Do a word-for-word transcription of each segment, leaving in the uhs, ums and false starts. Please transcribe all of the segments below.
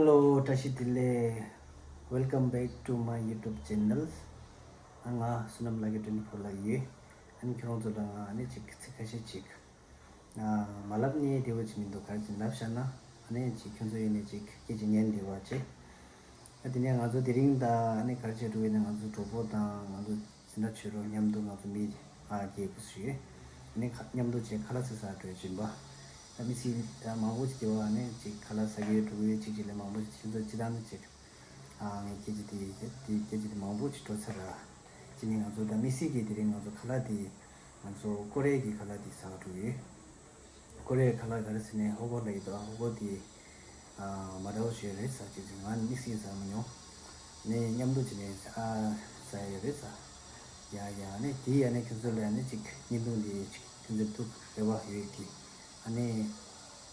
Hello, བཀྲ་ཤིས་བདེ་ལེགས། Welcome back to my YouTube channel. ཨ་ང་བསོད་ནམས་ལྷ་རྒྱལ་twenty four ལ་ཡོད། ཨ་ནི་ཁྱོད་རང་ཚོ་ལ་ང་ཨ་ནི་ཅིག་ཚིག་ཁ་ཤས་ཅིག་ཨ་མ་ལབ་ནས་བདེ་བོ་ཅིག་མི་འདུག་ག་རེ་ཅིག་ལབ་བཞག་ན་ཨ་ནི་ཅིག་ཁྱོད་ཚོ་ཡིན་ནས་ཅིག་སྐད་ཅིག་ཉན་བདེ་བ་བྱེད། ཨ་དེ་ནས་ང་ཚོ་དེ་རིང་ད་ཨ་ནི་ག་རེ་བྱེད་འགྲོ་ཡིན་ན་ང་ཚོ་གྲོགས་པོ་དང་ང་ཚོ་འཛིན་གྲྭ་ཆོས་གྲོགས་མཉམ་དུ་ང་ཚོ་མི་ཨ་བརྒྱད་དགུ་ཞིག་ཡོད། ཨ་ནི་ཁ་མཉམ་དུ་བྱས་ཁ་ལག་ཟས་ས་འགྲོ་ཡི་ཡིན་པ། ད་མི་སེར་ད་མང་པོ་ཅིག་དེ་བ་ཨ་ནི་ཅིག་ཁ་ལག་ཟ་གི་ཡོད་འགྲོ་གི་ཡོད་ཅིག་ཅིག་ལས་མང་པོ་ཅིག་ཁྱེད་ཚོ་ཅི་ད་ནི་ཅིག་ཨ་ངས་སྐད་ཆ་དེ་དེ་སྐད་ཆ་དེ་མང་པོ་ཅིག་འགྲོ་ཚར་ར། ཅི་ནས་ང་ཚོ་ད་མི་སེར་གྱི་དེ་རིང་ང་ཚོ་ཁ་ལག་དེ་ང་ཚོ་ཀོ་རེ་གི་ཁ་ལག་དེ་ཟ་ག་འགྲོ་གི་ཡོད། ཀོ་རེ་ཁ་ལག་ག་རེ་ཟེར་ནས་ཧོ་གོ་ལ་ཡི་དོ་ཧོ་གོ་དེ་ཨ་མ་འདྲ་བོ་ཞིག་རེད་ཟ་ཅིག་ཅིག་ང་ནི་སྲིད་ཟ་མི་མྱོང་། ནས་མཉམ་དུ་བྱས་ནས་ཨ་ཟ་ཡ་རེད་ཟ། ཡ་ཡ་ནས་དེ་ཡ་ནས་ཁྱོད་ཚོ་ལ་ཡ་ནས་ཅིག་བརྙན་ཐུང་འདི་ཅིག་ཁྱོད་ཚོ་ཐུག་རེ་བ་ཡོད་ཀི། ཨ་ནི་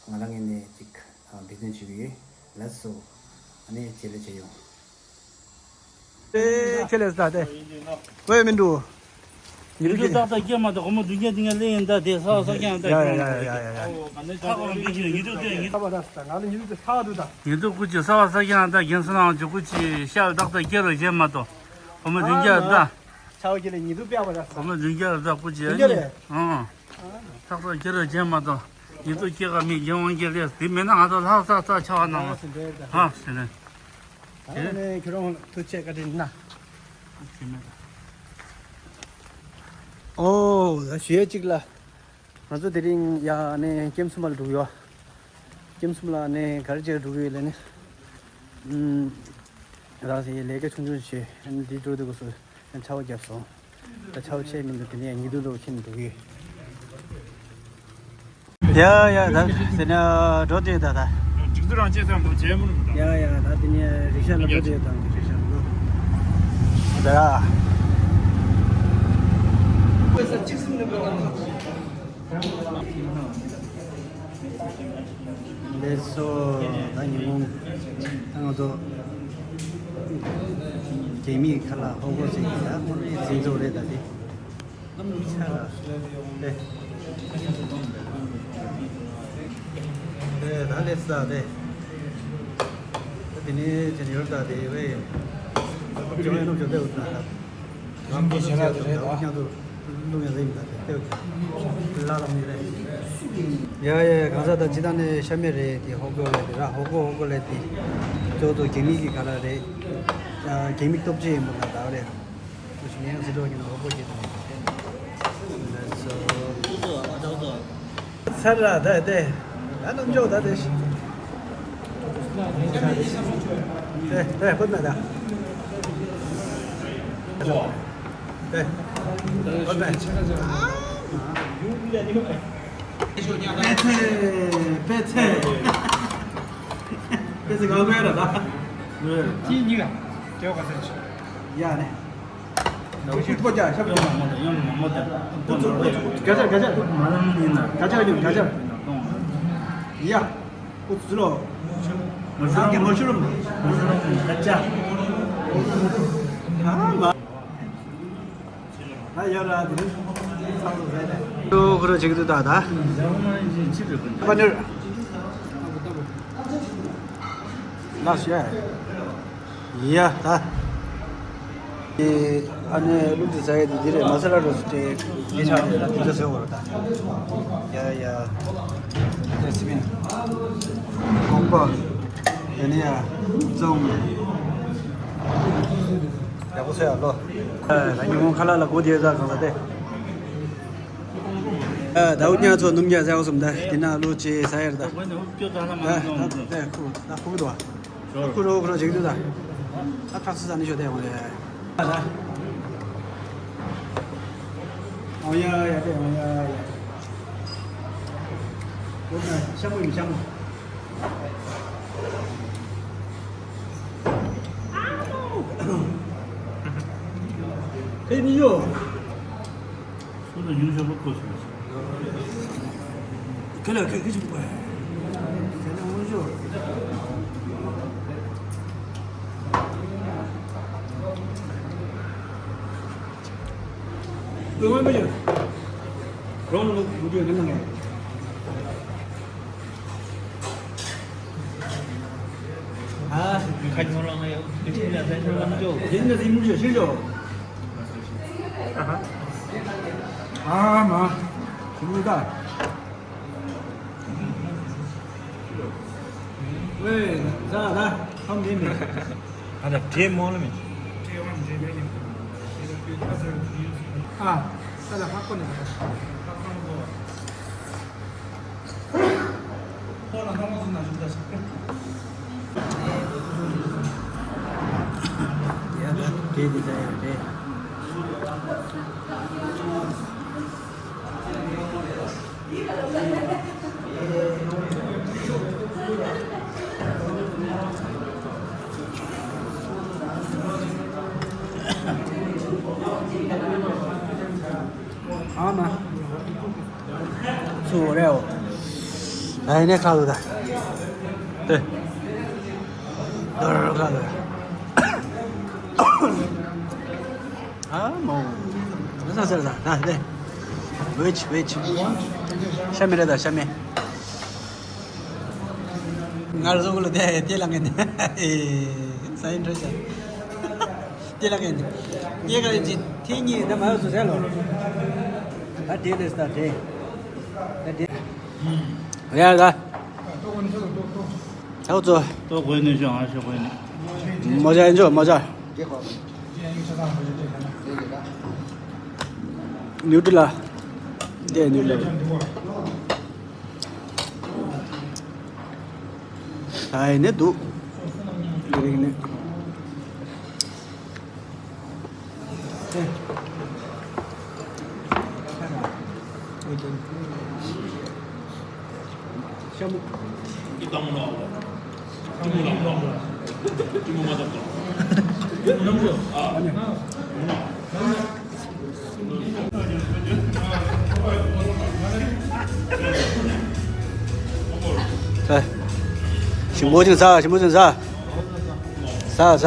ང་རང་ངོས་ནས་ཅིག་ཨ་འབད་བརྩོན་བྱེད་ཀྱི་ཡོད། ལགས་སོ། ཨ་ནི་བྱེད་ལས་བྱེད་ཡོང་། ཨེ་ཁྱེད་ལས་ད་དེ། ཝེ་མིན་འདུག་ཉི་ཉི་དུ་ཏག་ཏག་སྐྱེས་མ་ཐག་གོ་མོ་བདུན་བརྒྱ་བདུན་བརྒྱ་ལེན་ཡིན་ད་དེ་ས་བ་ས་ཀྱང་ད་ཡ་ཡ་ཡ་ཡ་ཡ། ཉི་དུ་དེ་ཉི་དུ་ས་བ་ད་ས་ང་ལ་ཉི་དུ་དེ་ས་བ་དུ་ད། ཉི་དུ་ཀུ་ཅི་ས་བ་ས་ཀྱང་ད་རྒན་སུ་ནང་ཅི་ཀུ་ཅི་ཤ་ཏག་ཏག་སྐྱེ་རོ་བྱེད་མ་ཐག་གོ་མོ་བདུན་བརྒྱ་ད། ཆའོ་ཀྱི་ལ་ཉི་དུ་པེ་བ་ད་ས། གོ་མོ་བདུན་བརྒྱ་ད་ཀུ་ཅི་བདུན་བརྒྱ་ཨ་ནི་ལས། ཨང་། ཏག་ཏག་སྐྱེ་རོ་བྱེད་མ་ཐག་ཉི་དུ་སྐྱེ་ག་མི་རྒན་དབང་སྐྱེ་ལས་དེ་མེད་ན་ང་ཚོ་ལྷག་ས་ས་ཆ་བ་ནང་ཨ་ལ་སི་འདྲེ་ད། ཧ་ཟེར་ནས། ད་ནས་ཁྱོད་རང་ཐུགས་རྗེ་བཀའ་དྲིན་གནང་། ཨོ་ད་ཞུ་ཡས་གཅིག་ལ། ང་ཚོ་དེ་རིང་ཡ་ནས་ཀེམ་སུམ་ལ་འགྲོ་གི་ཡོད། ཀེམ་སུམ་ལ་ནས་ག་རེ་བྱས་འགྲོ་གི་ཡོད་ལབ་ནས། ཨུམ། རང་སའི་ལས་ཀ་ཆུང་ཆུང་བྱས་འདི་འགྲོ་དུས་སྐབས་སུ་ཆར་པ་བརྒྱབ་སོང་། ད་ཆར་པ་ཆད་མི་འདུག་དེ་ནས་ཉི་གདུགས་ལོག་ཁྱིམ་འགྲོ་གི་ཡོད། ཡ་ཡ་ད་ཟེར་ན་འགྲོ་དུས་ད་ད། སྒྲིག་འཛུགས་རང་བྱས་ཙང་འགྲོ་བྱས་མི་རུང་ད། ཡ་ཡ་ད་དེ་ནས་རིག་ཤ་ལ་འགྲོ་དུས་དང་རིག་ཤ་ལ་འགྲོ། ད། ལགས་སོ། ད་ཉིན་མོ་ད་ང་ཚོ་རྒྱ་མིའི་ཁ་ལག་ཧོ་གོ་ཟེར་གྱི་ད་ཁོ་རའི་ཟིན་ཚོགས་རེད་ད་དེ། ཚ་ལ་ལེ། ལེ་ད་ལེ་ས་ལེ། ད་དེ་ནས་ཇེ་ནེ་རལ་ད་དེ་བས་ཇོ་ཨེ་ནོ་ཇོ་དེ་འུ་ད་ད། རང་གི་ཞལ་ལག་དེ་རེད་ད། ལུང་ཡང་ལེན་ད་དེ་ལ་ལ་མི་རེད། ཡ་ཡ་གང་ཟག་ད་ཅི་ད་ནས་ཤ་མེད་རེད་དེ་ཧོ་གོ་ལེ་དེ་ར་ཧོ་གོ་ཧོ་གོ་ལེ་དེ། ཅོ་དོ་རྒྱ་མི་གི་ག་ལ་རེད། རྒྱ་མི་སྟོབས་ཆེ་ཡིན་པ་ལ་ད་རེད། ཚར་ར་ད་དེ། ད་ནམ་འཇོག་ད་དེ། དེ་དེ་ཁོ་ན་ད། དེ། ཁོ་ན། པེ་ཚེ། པེ་ཚེ། པེ་ཚེ་གང་མེད་ར་ད། ཅི་ཉིག་ལ། ཡ་ནི། ཁུ་ཚུར་པོ་རྒྱག་ཤ་པོ་རྒྱག་ཁུ་ཚུར་ཁུ་ཚུར་ག་ཅར་ག་ཅར། མ་ལ་མི་ཡིན་ན། ག་ཅར་ཡོད་ག་ཅར། ཡ། ཁུ་ཚུར་ལོ། མ་ཤུ་རུམ་ག་ཅར། ཨ་མ། ད་ཡ་ར་དེ་རིང་ཚང་དུ་ཟེར་ནས། ཁོ་ར་ཅིག་ཏུ་ད་ད། པ་ནིར། ལགས་སོ། ཡ་ད། ཨེ་ཨ་ནི་ལུག་དེ་ཟ་ཡ་དེ་འདི་རེད། མ་ས་ལ་རོ་སུ་དེ་འདི་ཆགས་རེད་ལ་དེ་འདྲ་ཟེར་བ་རེད་ད། ཡ་ཡ། དེ་སི་པིན། ཁོག་པ། དེ་ནས་ཡ། བཙོང་། ཡག་པོ་ཟ་ཡ་ལོ། ཨ་ད་ཉིན་མོ་ཁ་ལག་ལ་སྒོ་དེ་ཟ་གང་ལ་དེ། ཨ་ད་འུ་ཉག་ཚོ་སྣུམ་རྒྱག་ཟ་ཡ་གསུམ་ད་དེ་ན་ལོ་ཅེ་ཟ་ཡ་རེད་ད། ཨ་ད་དེ་ཁུ་ད་ཁུ་གི་འདུག་ཨ། ཁུ་རོ་ཁུ་རོ་ཅིག་འདུག་ད། ཨ་ཁྲག་སི་ཟ་ནི་ཤོ་དེ་འོང་ལེ། ཨ་ད། འོང་ཡ་ཡ་དེ་འོང་ཡ་ཡ། འོ་ན་ཤ་མོ་ཡིན་ཤ་མོ། ཁེ་མི་ཡོ། སུ་ལ་ཉུང་ཤོས་ལ་བཀོད་སོང་། ཁེ་ལ་ཁེ་ཁེ་ཅིག་པ། ཁེ་ལ་ངོ་ཤོས། ཁེ་ངོ་མི་ཤོས། རོང་ལ་ངོ་ཤོས་ཁེ་ལ་ངེ། ཁ་ཉོ་རང་ཡོད། དེ་འདྲ་ཟིན་མུར་ཤོག་ཤེས་ཤོག་ཨ་མ། ཞིམ་པོ་ད། ཝེ། ཟ་ད། ཁམ་དེ་མེད། ཨ་ད་བྲེ་མོ་ལ་མེད། ཨ། ས་ལ་ཧ་གོ་ནས། ཨ་མ། སུ་རེད་འོ། ཨ་ནི་ཁ་ལོ་ད། ཏེ། དོར་ཁ་ལོ། ཨ་མོ། ཟ་ཟ་ཟ་ཟ་ཏེ། ཝེཆ་ཝེཆ། ཤ་མེ་རེད་ད་ཤ་མེ། ང་རང་ཚོ་ལ་དེ་དེ་ལ་ངན་ཨེ་ས་ཡིན་འགྲོ་ཤག་དེ་ལ་ངན་ངས་ག་རེ་ཅི་དེ་གཉིས་ད་མ་ཡོང་སུ་ཟེར་ལོ། ད་དེ་རེད་ད་དེ་ད་དེ། ཡ་ད། ཧའོ་ཙོ། ཏོ་གོས་ནས་ཤོག་ཨ་ཤོག་གོས་ནས། མོ་ཇ་ཡིན་ཆོག་མོ་ཇ། ནིའུ་ཏྲི་ལ། དེ་ནིའུ་ཏྲི་ལ། ཨ་ཡེ་ནས་འདུག་དེ་རིང་ནས། ཤ་མོ། ཞིམ་པོ་ཅིག་ཟ། ཞིམ་པོ་ཅིག་ཟ། ཟ་ཟ།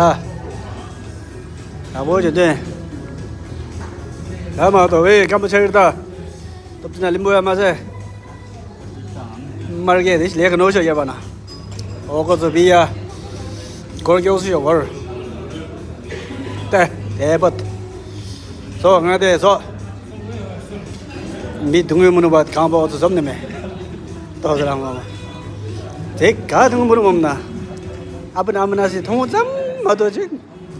ཡག་པོ་བྱས་ཏེ། ཡ་མ་གཏོགས་ཝེ་སྐམ་པོ་ཆགས་ཡོད་ད། སྟོབས་ཅི་ན་ལིམ་པོ་ཡ་མ་ཟེ། མར་གེ་དེ་ལས་ཀ་ནོ་ཤོ་ཡ་བ་ན། ཨོ་ཀོ་ཙོ་བི་ཡ། སྐོར་སྐྱོགས་སུ་ཡོ་བར། ཏེ། དེ་བོད། སོ་ང་དེ་སོ། མི་དུང་ངུ་མུ་ནུ་བ་གང་པོ་ཨོ་ཙོ་ཟོམ་ནི་མེ། ཏོ་ཟ་རང་ངོ་མ། དེ་ག་དུང་ངུ་མུ་ནུ་མོམ་ན། ཨ་པ་ན་མ་ན་སི་ཐོང་ཙམ་མ་གཏོགས་ཅིག་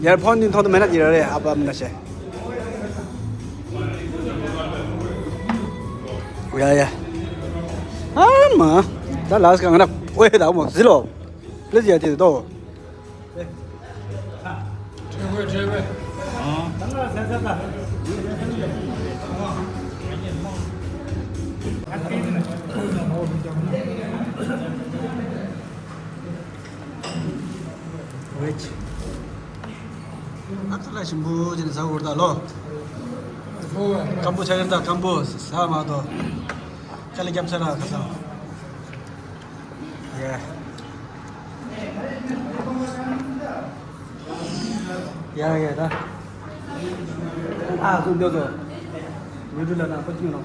ཡར་ཕོན་ནི་མཐོང་དུ་མེད་ན་ཡིན་རེད་ཨ་པ་མི་ན་ཤེ། ཡ་ཡ། ཨ་མ། ད་ལགས་གང་ན་ཨོ་ཡ་ད་མོ་ཟི་ལོ། པླི་ཛི་ཡ་དེ་ཏོ། ཝེ་ཆི། ཨ་ཁ་ལག་ཞིམ་པོ་ཅིག་ཟ་དགོས་ད་ལོ། སྐམ་པོ་ཆགས་ཀྱི་རེད་ད་སྐམ་པོ་ཟ་མ་གཏོགས། ཁ་ལག་རྒྱབ་ཚར་ར་ཁ་སང་། ཡེ། ཡ་ཡ་ད། ཨ་ཟུག་འདོད་དོ། མི་འགྲུལ་ལ་ན་པ་ཅིང་རོ།